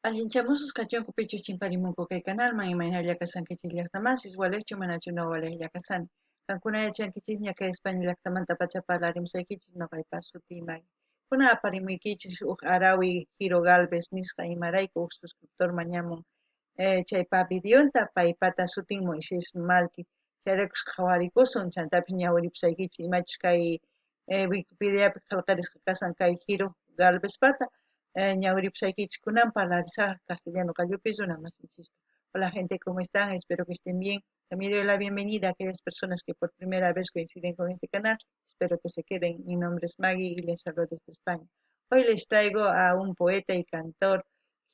Allinchamusus kachunku pichus chimparimunku kay kanalman imaynalla kashankichis llaqtamasis walejchu manachu no walejlla kashani. Qankuna yachankichisña kay España llaqtamantapacha parlarimusaykichis noqaypa sutiy Maggie. Kunan aparimuykichis uj harawi Giro Galvez nisqa imarayku uj suscriptor mañamun chaypa videonta paypata sutin Moisés Malki. Chayraykus qhawarikusun chantapis ñawiripusaykichis imachus kay Wikipediapi qhelqarisqa kashan kay Giro Galvezpata ñawiripusaykichis kunan parlarisaj castellano qallupi runa masinchista. Hola gente, ¿cómo están? Espero que estén bien. También doy la bienvenida a aquellas personas que por primera vez coinciden con este canal. Espero que se queden. Mi nombre es Maggie y les hablo desde España. Hoy les traigo a un poeta y cantor,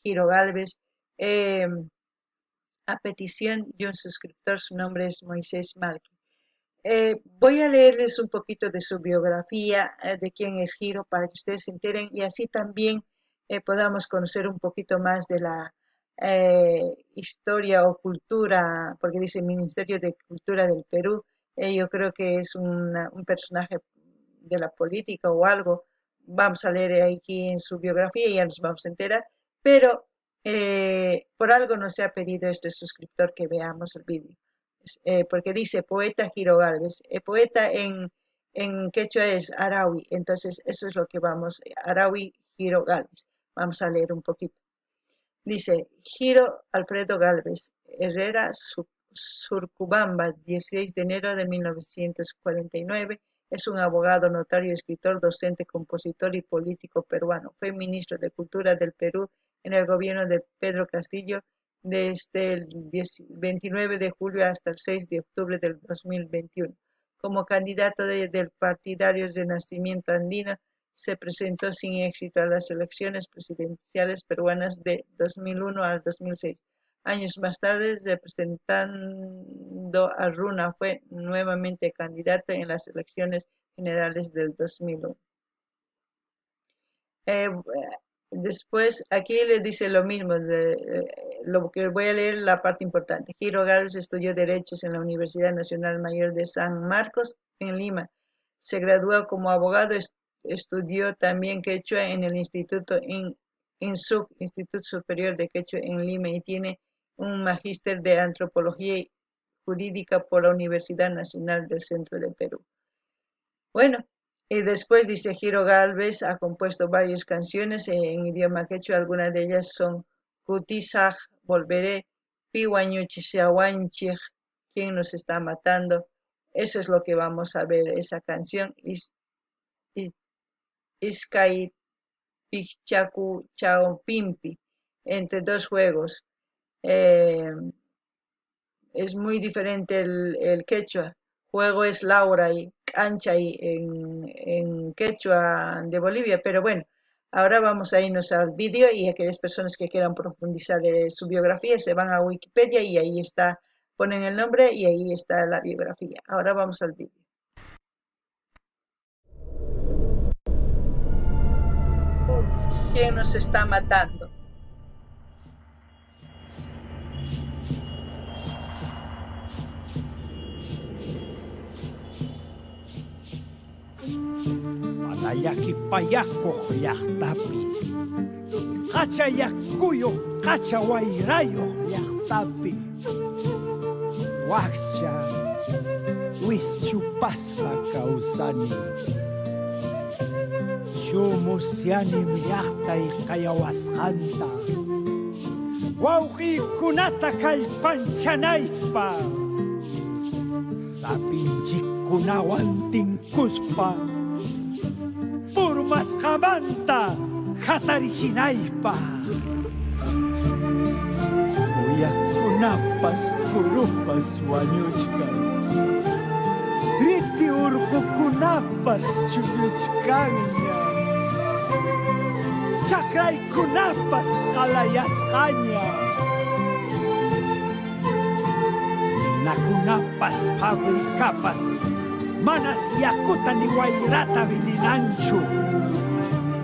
Giro Galvez, a petición de un suscriptor. Su nombre es Moisés Malki. Voy a leerles un poquito de su biografía, de quién es Giro, para que ustedes se enteren y así también podamos conocer un poquito más de la historia o cultura, porque dice Ministerio de Cultura del Perú. Yo creo que es un personaje de la política o algo. Vamos a leer aquí en su biografía y ya nos vamos a enterar, pero por algo nos ha pedido este suscriptor que veamos el vídeo, porque dice poeta Giro Galvez. Poeta en quechua es Harawi, entonces eso es lo que vamos, Harawi Giro Galvez. Vamos a leer un poquito. Dice, Giro Alfredo Galvez Herrera, Surcubamba, 16 de enero de 1949, es un abogado, notario, escritor, docente, compositor y político peruano. Fue ministro de Cultura del Perú en el gobierno de Pedro Castillo desde el 29 de julio hasta el 6 de octubre del 2021. Como candidato del partidario Renacimiento Andino, se presentó sin éxito a las elecciones presidenciales peruanas de 2001 al 2006. Años más tarde, representando a Runa, fue nuevamente candidato en las elecciones generales del 2001. Después, aquí le dice lo mismo, lo que voy a leer la parte importante. Giro Galvez estudió Derechos en la Universidad Nacional Mayor de San Marcos, en Lima. Se graduó como abogado, estudió también quechua en el Instituto INSUC, Instituto Superior de Quechua en Lima, y tiene un magíster de Antropología Jurídica por la Universidad Nacional del Centro de Perú. Bueno, y después dice Giro Galvez ha compuesto varias canciones en idioma quechua, algunas de ellas son Kutisaj, Volveré, Piwañuchiseahuanchij, ¿Quién nos está matando? Eso es lo que vamos a ver, esa canción. Iskay Pichaku Chao Pimpi, entre dos juegos. Es muy diferente el quechua. Juego es Laura y cancha y en quechua de Bolivia, pero bueno, ahora vamos a irnos al vídeo y aquellas personas que quieran profundizar su biografía se van a Wikipedia y ahí está, ponen el nombre y ahí está la biografía. Ahora vamos al vídeo. ¿Quién nos está matando? Mana llakipayakoj llajtapi, qacha yakuyoj, qacha wayrayoj llajtapi, wajcha wischupasqa kawsani. Chumusyanim llajtay qayawasqanta, wawqiykunata kallpanchanaypaj, sapinchikkunawan tinkuspa, purmasqamanta jatarichinaypaj. Uyakunapas kurupas wañuchkan, riti urqukunapas chulluchkanña, chakraykunapas qalayasqaña, minakunapas fabricapas manas yakuta ni wayrata vininanchu.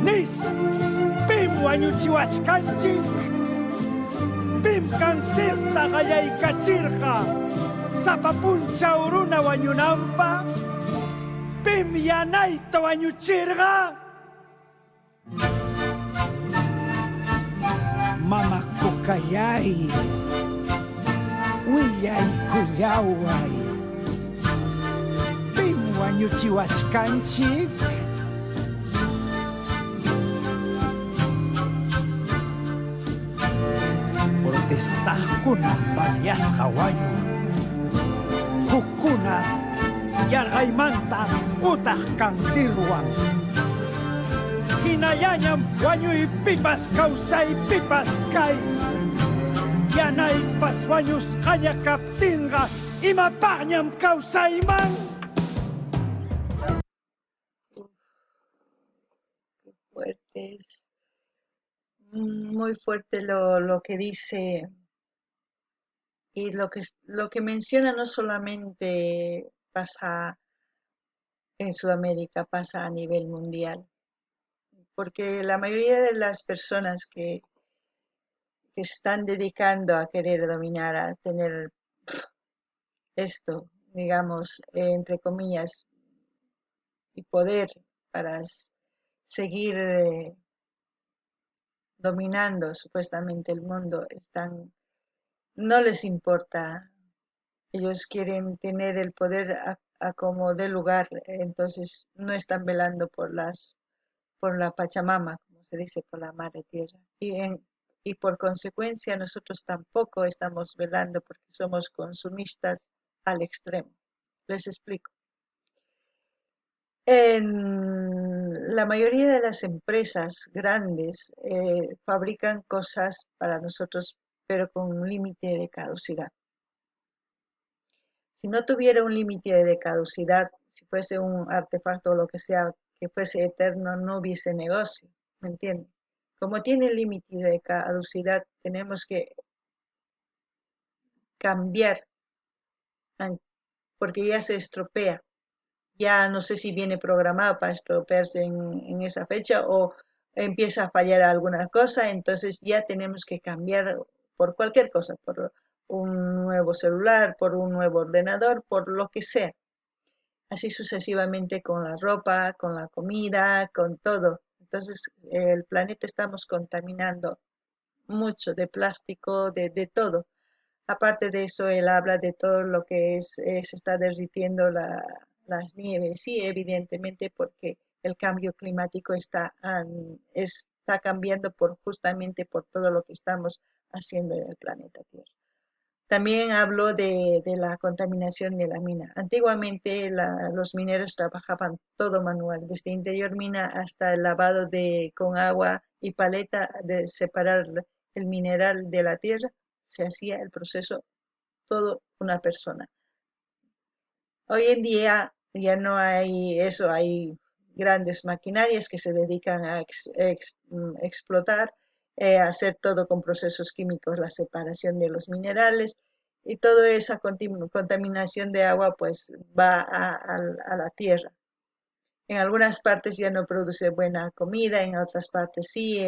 Nis, pim wañuchiwachkanchik, pim kansirta qallaykachirqa sapa punchaw runa wañunanpa, pim yanayta wañuchirqa. Mama Kukallay, willaykullaway. Pim wañuchiwachkanchik? Protestaqkunam baleasqa wañun. Hukkuna yarqaymanta utaq kansirwan. Hinallañam wañuypipas kawsaypipas kay. Yanaypas wañusqaña kaptinqa imapaqñam kawsayman? Uf, qué fuerte es. Muy fuerte lo que dice y lo que menciona no solamente pasa en Sudamérica, pasa a nivel mundial. Porque la mayoría de las personas que están dedicando a querer dominar, a tener esto, digamos, entre comillas, y poder para seguir dominando supuestamente el mundo, no les importa. Ellos quieren tener el poder a como dé lugar, entonces no están velando por la Pachamama, como se dice, por la Madre Tierra. Y por consecuencia nosotros tampoco estamos velando porque somos consumistas al extremo. Les explico. En la mayoría de las empresas grandes fabrican cosas para nosotros, pero con un límite de caducidad. Si no tuviera un límite de caducidad, si fuese un artefacto o lo que sea, que fuese eterno, no hubiese negocio, ¿me entienden? Como tiene límite de caducidad, tenemos que cambiar, porque ya se estropea. Ya no sé si viene programado para estropearse en esa fecha o empieza a fallar alguna cosa, entonces ya tenemos que cambiar por cualquier cosa, por un nuevo celular, por un nuevo ordenador, por lo que sea. Así sucesivamente con la ropa, con la comida, con todo. Entonces el planeta estamos contaminando mucho de plástico, de todo. Aparte de eso, él habla de todo lo que se está derritiendo las nieves. Sí, evidentemente, porque el cambio climático está cambiando justamente por todo lo que estamos haciendo en el planeta Tierra. También habló de la contaminación de la mina. Antiguamente los mineros trabajaban todo manual, desde interior mina hasta el lavado con agua y paleta de separar el mineral de la tierra, se hacía el proceso todo una persona. Hoy en día ya no hay eso, hay grandes maquinarias que se dedican a explotar, a hacer todo con procesos químicos, la separación de los minerales y toda esa contaminación de agua va a la tierra. En algunas partes ya no produce buena comida, en otras partes sí.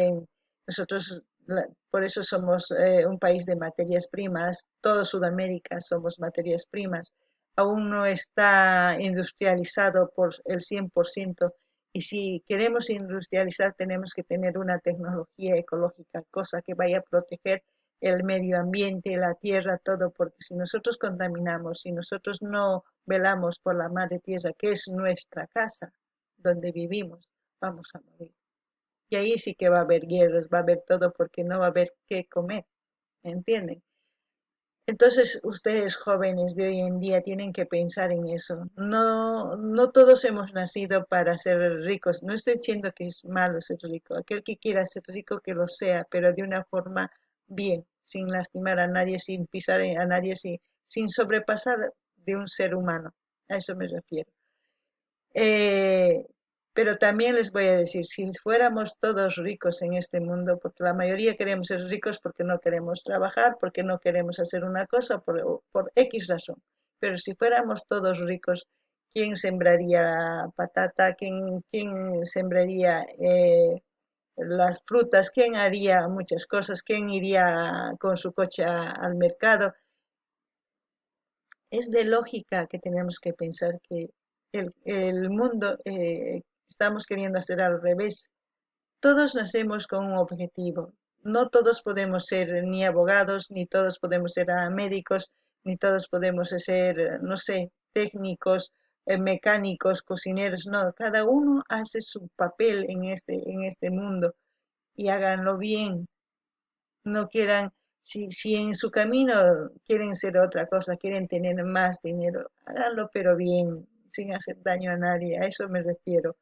Por eso somos un país de materias primas, todo Sudamérica somos materias primas. Aún no está industrializado por el 100% y si queremos industrializar tenemos que tener una tecnología ecológica, cosa que vaya a proteger el medio ambiente, la tierra, todo, porque si nosotros contaminamos, si nosotros no velamos por la madre tierra, que es nuestra casa, donde vivimos, vamos a morir. Y ahí sí que va a haber guerras, va a haber todo, porque no va a haber qué comer, ¿entienden? Entonces, ustedes jóvenes de hoy en día tienen que pensar en eso. No, no todos hemos nacido para ser ricos. No estoy diciendo que es malo ser rico. Aquel que quiera ser rico, que lo sea, pero de una forma bien, sin lastimar a nadie, sin pisar a nadie, sin sobrepasar de un ser humano. A eso me refiero. Pero también les voy a decir, si fuéramos todos ricos en este mundo, porque la mayoría queremos ser ricos porque no queremos trabajar, porque no queremos hacer una cosa, por X razón. Pero si fuéramos todos ricos, ¿quién sembraría patata? ¿Quién sembraría las frutas? ¿Quién haría muchas cosas? ¿Quién iría con su coche al mercado? Es de lógica que tenemos que pensar que el mundo estamos queriendo hacer al revés. Todos nacemos con un objetivo. No todos podemos ser ni abogados, ni todos podemos ser médicos, ni todos podemos ser, no sé, técnicos, mecánicos, cocineros. No, cada uno hace su papel en este mundo y háganlo bien. No quieran, si en su camino quieren ser otra cosa, quieren tener más dinero, háganlo pero bien, sin hacer daño a nadie, a eso me refiero.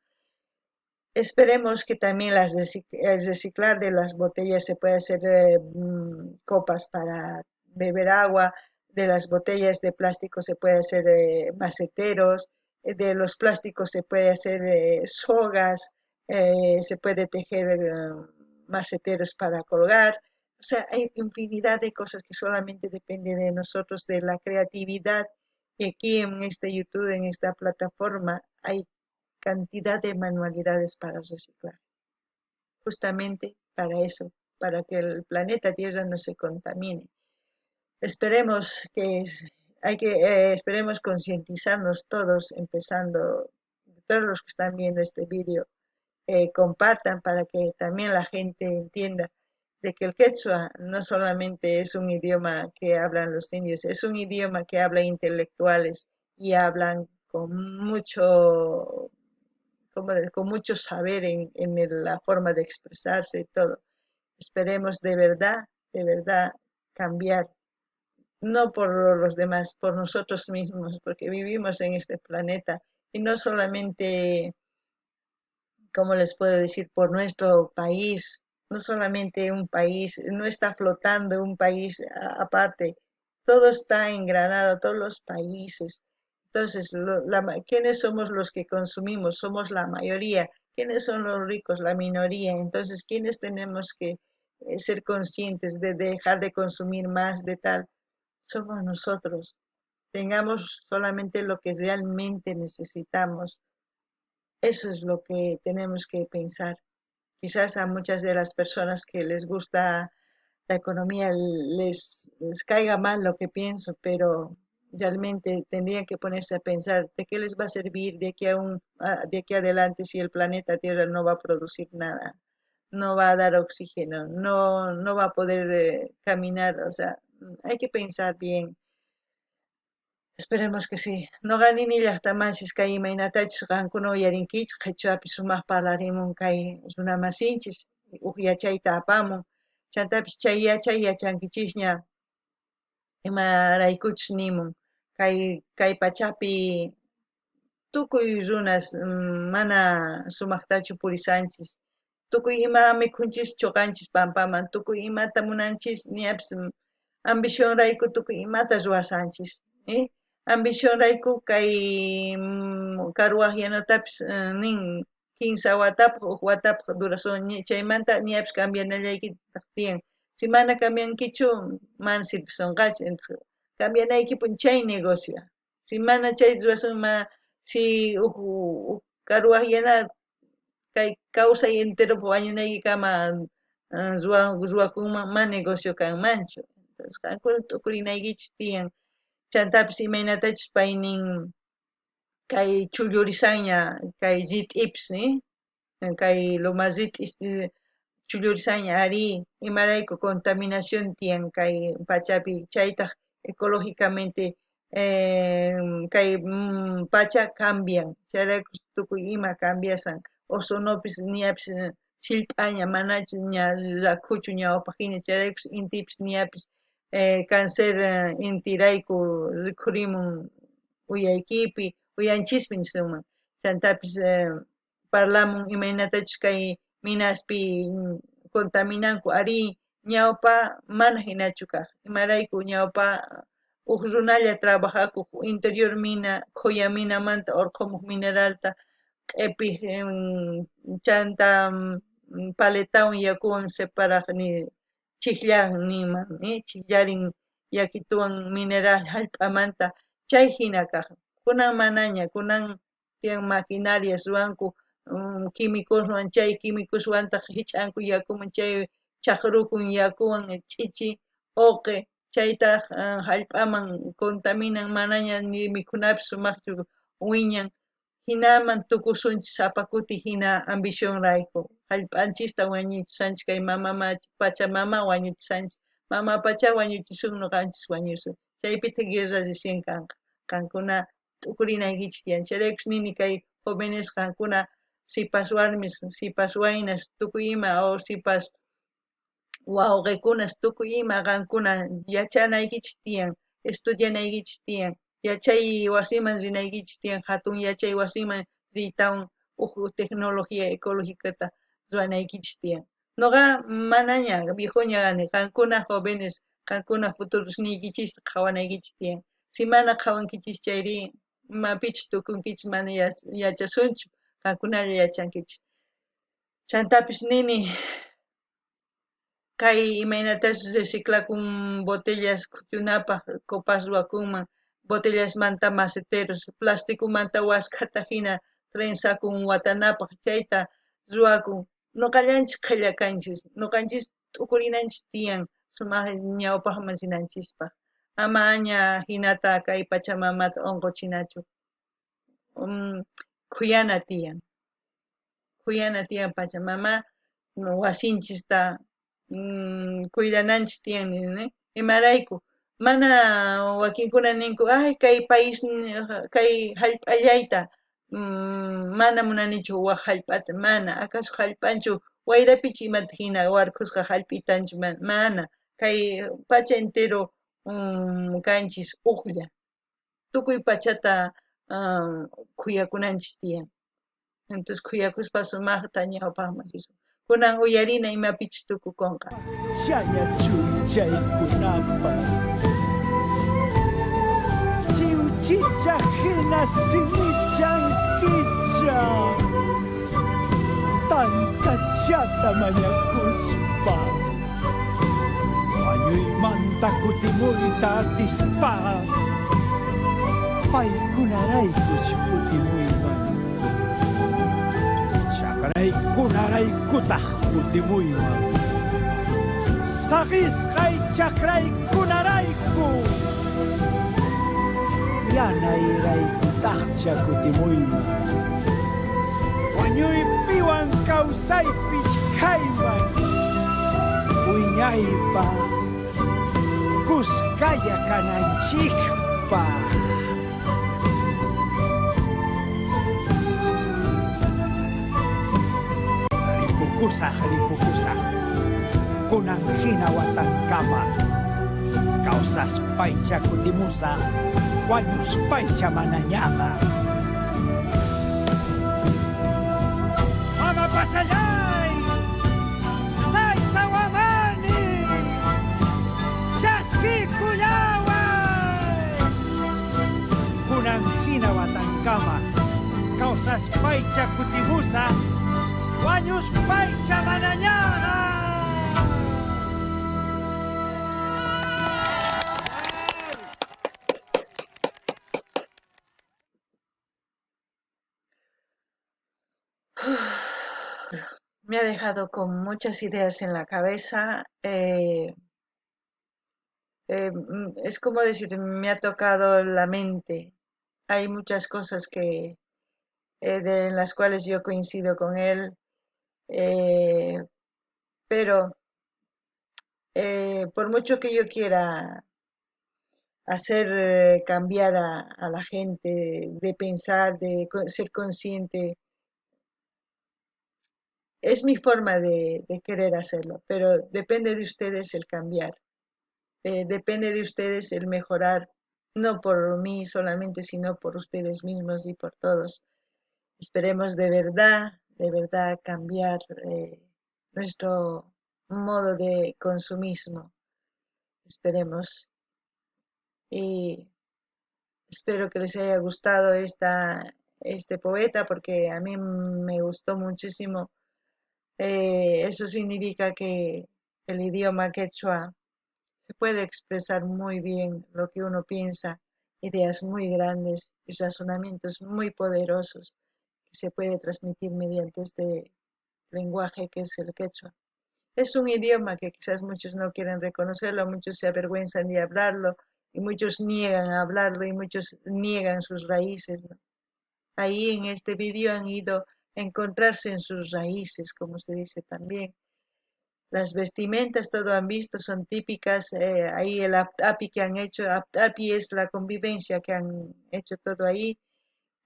Esperemos que también el reciclar de las botellas se pueda hacer copas para beber agua, de las botellas de plástico se puede hacer maceteros, de los plásticos se puede hacer sogas, se puede tejer maceteros para colgar. Hay infinidad de cosas que solamente dependen de nosotros, de la creatividad. Y aquí en este YouTube, en esta plataforma, hay cantidad de manualidades para reciclar. Justamente para eso, para que el planeta Tierra no se contamine. Esperemos concientizarnos todos, empezando todos los que están viendo este vídeo, compartan para que también la gente entienda de que el quechua no solamente es un idioma que hablan los indios, es un idioma que hablan intelectuales y hablan con mucho, como de, con mucho saber en la forma de expresarse y todo. Esperemos de verdad, de verdad cambiar, no por los demás, por nosotros mismos, porque vivimos en este planeta y no solamente, como les puedo decir, por nuestro país, no solamente un país, no está flotando un país aparte, todo está engranado, todos los países. Entonces, ¿quiénes somos los que consumimos? Somos la mayoría. ¿Quiénes son los ricos? La minoría. Entonces, ¿quiénes tenemos que ser conscientes de dejar de consumir más de tal? Somos nosotros. Tengamos solamente lo que realmente necesitamos. Eso es lo que tenemos que pensar. Quizás a muchas de las personas que les gusta la economía les caiga mal lo que pienso, pero realmente tendrían que ponerse a pensar de qué les va a servir de aquí adelante si el planeta Tierra no va a producir nada, no va a dar oxígeno, no va a poder caminar. Hay que pensar bien. Esperemos que sí. Noqa nini llaqtamanchis kay imaynatachus qankuna uyarinkichis, qhichwapi sumaq parlarimun kay runamasinchis, uj yachayta apamun. Chantapis chay yachay yachankichisña imaraykuchus nimun. Kay pachapi tukuy runas, mana sumaqtachu purisanchis. Tukuy ima mikhunchis chuqanchis pampaman, tukuy imata munanchis, niapis ambicionrayku tukuy imata ruwasanchis. Ambicionrayku kay karuwaqyanatapis nin kinsa watapaj, uj watapaj durasun, chaymanta niapis cambianallaykitaq tiyan. Si mana cambiankichu, mana sirvisonqachu. Entonces, cambianaykipun chay negocio. Si mana chay ruwasun, ma, si uj karuwaqyana kay kawsay entero wañunaykikama ruwakunman, ma negocio kanmanchu. Entonces, qankuna t'ukurinaykichis tiyan. Chantapis imaynatachus paynin kay chullurisanña, kay rit'ipis, Kay loma rit'is chullurisanña ari, imarayku contaminación tiyan kay pachapi, chaytaj ecológicamente kay, pacha cambian, chayrayku tukuy ima cambiasan, ozonopis niapis sillp'aña, manachu ña rakhuchu ñawpaqjina, chayraykus intipis niapis cáncer intirayku rikhurimun uyaykipi, uyanchispi nisunman. Chantapis parlamun imaynatachus kay minaspi contaminanku, ari ñawpa mana hinachu kaj, imarayku ñawpa uj runalla trabajakuj interior mina, qhoya minamanta urqhumuj mineralta q'epij, chanta, paletawan yakuwan separaj ni chijllan niman, chijllarin yakituwan mineral jallp'amanta, chay hina kaj. Kunan manaña, kunan tiyan maquinarias ruwanku, químicoswan, chay químicoswantaq hich'anku yakuman, chay chaqrukun yakuwan ch'ichi uqi, chaytaq jallp'aman contaminan, manaña ni mikhunapis sumaqchu wiñan. Jinaman tukusunchis sapa kuti jina ambicionrayku. Jallp'anchista wañuchisanchis kay mama Pachamama wañuchisanchis. Mama Pacha wañuchisun noqanchis wañusun. Chaypitaj guerra recién kanqa. Qankuna t'ukurinaykichis tiyan. Chayraykus nini kay jóvenes qankuna sipas warmis, sipas waynas, tukuy ima o sipas wawqekunas, tukuy ima qankuna yachanaykichis tiyan, estudianaykichis tiyan, yachay wasiman rinaykichis tiyan, jatun yachay wasiman riytawan uj tecnología ecológicata ruwanaykichis tiyan. Noqa manaña viejoña kani, qankuna jóvenes, qankuna futurosniykichista qhawanaykichis tiyan. Si mana qhawankichis chayrí, imapichus tukunkichis mana yachasunchu, qankunalla yachankichis. Chantapis nini, kay imaynatachus reciclakun botellas khuchunapaj copas ruwakunman, botellasmanta maceteros, plasticomanta waskhata jina trenzakun watanapaj, chayta ruwakun. Noqallanchis qhella kanchis, noqanchis t'ukurinanchis tiyan sumaj ñawpajman rinanchispaj. Amaña jinata kay Pachamamata onqochinachu. Khuyana tiyan. Khuyana tiyan Pachamama wasinchista cuidananchis tiyan nini. Imarayku mana wakinkuna ninku, ay kay país kay jallp'allayta mana munanichu waj jallp'ata, mana, acaso jallp'anchu wayrapichu imata jina warkhusqa jallp'itanchu, mana, kay pacha entero kanchis ujlla, tukuy pachata khuyakunanchis tiyan. Entonces khuyakuspa sumajta ñawpajman risun. Kunan uyarina imapichus tukukonqa. Chaña chuychaykunapaj chiwchicha jina simichankicha tantachata mañakuspa wañuymanta kutimuyta atispaqa paykunaraykuch kutimuyman chakraykunaraykutaj kutimuyman saqisqay chakraykunarayku yanayraykutaqcha kutimuyman wañuypiwan kawsaypis kayman wiñaypaj kuskalla kananchikpaj. Ripukusaj, ripukusaj, kunan jina watankama, kawsaspaycha kutimusaj, wañuspaycha manañaqa. Mama pachallay, tayta wamani, chaskikullaway. Kunan jina watankama, kawsaspaycha kutimusaj, wañuspaycha manañaqa. Me ha dejado con muchas ideas en la cabeza. Es como decir, me ha tocado la mente. Hay muchas cosas que de las cuales yo coincido con él, pero por mucho que yo quiera hacer cambiar a la gente de pensar, de ser consciente, es mi forma de querer hacerlo, pero depende de ustedes el cambiar, depende de ustedes el mejorar, no por mí solamente, sino por ustedes mismos y por todos. Esperemos de verdad cambiar nuestro modo de consumismo. Esperemos. Y espero que les haya gustado este poeta, porque a mí me gustó muchísimo. Eso significa que el idioma quechua se puede expresar muy bien lo que uno piensa, ideas muy grandes y razonamientos muy poderosos que se puede transmitir mediante este lenguaje que es el quechua. Es un idioma que quizás muchos no quieren reconocerlo, muchos se avergüenzan de hablarlo y muchos niegan a hablarlo y muchos niegan sus raíces, ¿no? Ahí en este vídeo han ido a encontrarse en sus raíces, como se dice también. Las vestimentas, todo han visto, son típicas. Ahí el apthapi que han hecho, apthapi es la convivencia que han hecho todo ahí.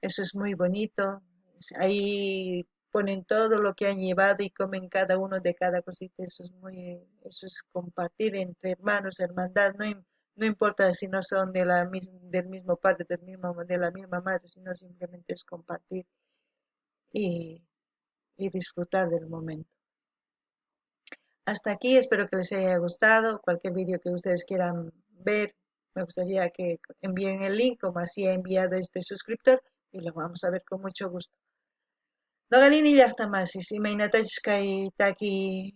Eso es muy bonito. Ahí ponen todo lo que han llevado y comen cada uno de cada cosita. Eso es compartir entre hermanos, hermandad. No, no importa si no son de la del mismo padre, de la misma madre, sino simplemente es compartir y disfrutar del momento. Hasta aquí, espero que les haya gustado. Cualquier vídeo que ustedes quieran ver, me gustaría que envíen el link, como así ha enviado este suscriptor, y lo vamos a ver con mucho gusto. Noqa nini llaqta masis, imaynatachus kay taki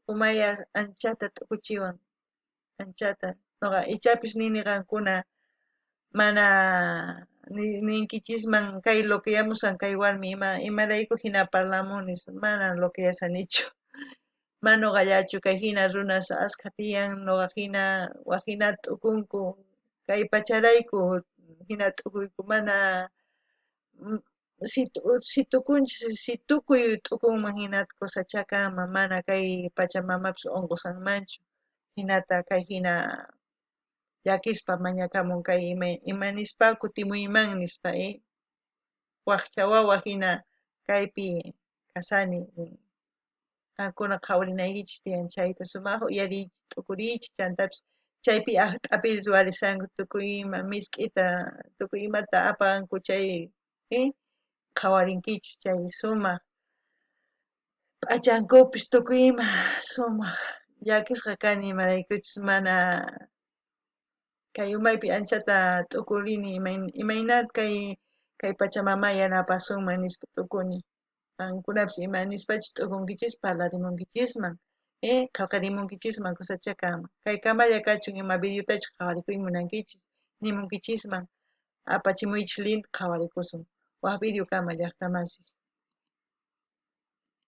umaya anchata t'ukuchiwan, anchata. Noqa ichapis nini qankuna mana ninkichisman kay loqueyamusan kay warmi imarayku hina parlamun nispa, mana loqueyasanichu. Mana noqallachu kay hina runas askha tiyan, noqa hina waj hina t'ukunku, kay pacharayku hina t'ukuyku, mana si si tukunchis, si tukuy t'ukunman hina cosachá kanman, mana kay pachamamapis unqusanmanchu, hinata kay hina llakispa mañakamun kay ima nispa kutimuyman nispa, wajcha wawa hina kaypi kasani. Qankuna qhawarinaykichis tiyan chayta sumaq uyariychis, t'ukuriychis, chantapis chaypi t'api ruwarishanku tukuy ima misk'ita, tukuy imata apanku chay, qhawarinkichis chay sumaq p'achankupis tukuy ima sumaq. Llakisqa kani imaraykuchus mana kay umaypi anchata t'ukurini imaynat kay pachamama yanapasunman nispa t'ukuni. Qankunapis ima nispachus t'ukunkichis parlarimunkichisman, qhawqarimunkichisman cosachá kanman. Kay kamalla kachun ima videotachus qhawarikuy munankichis, nimunkichisman, apachimuychis link qhawarikusun. Waj video kama llaqta masis.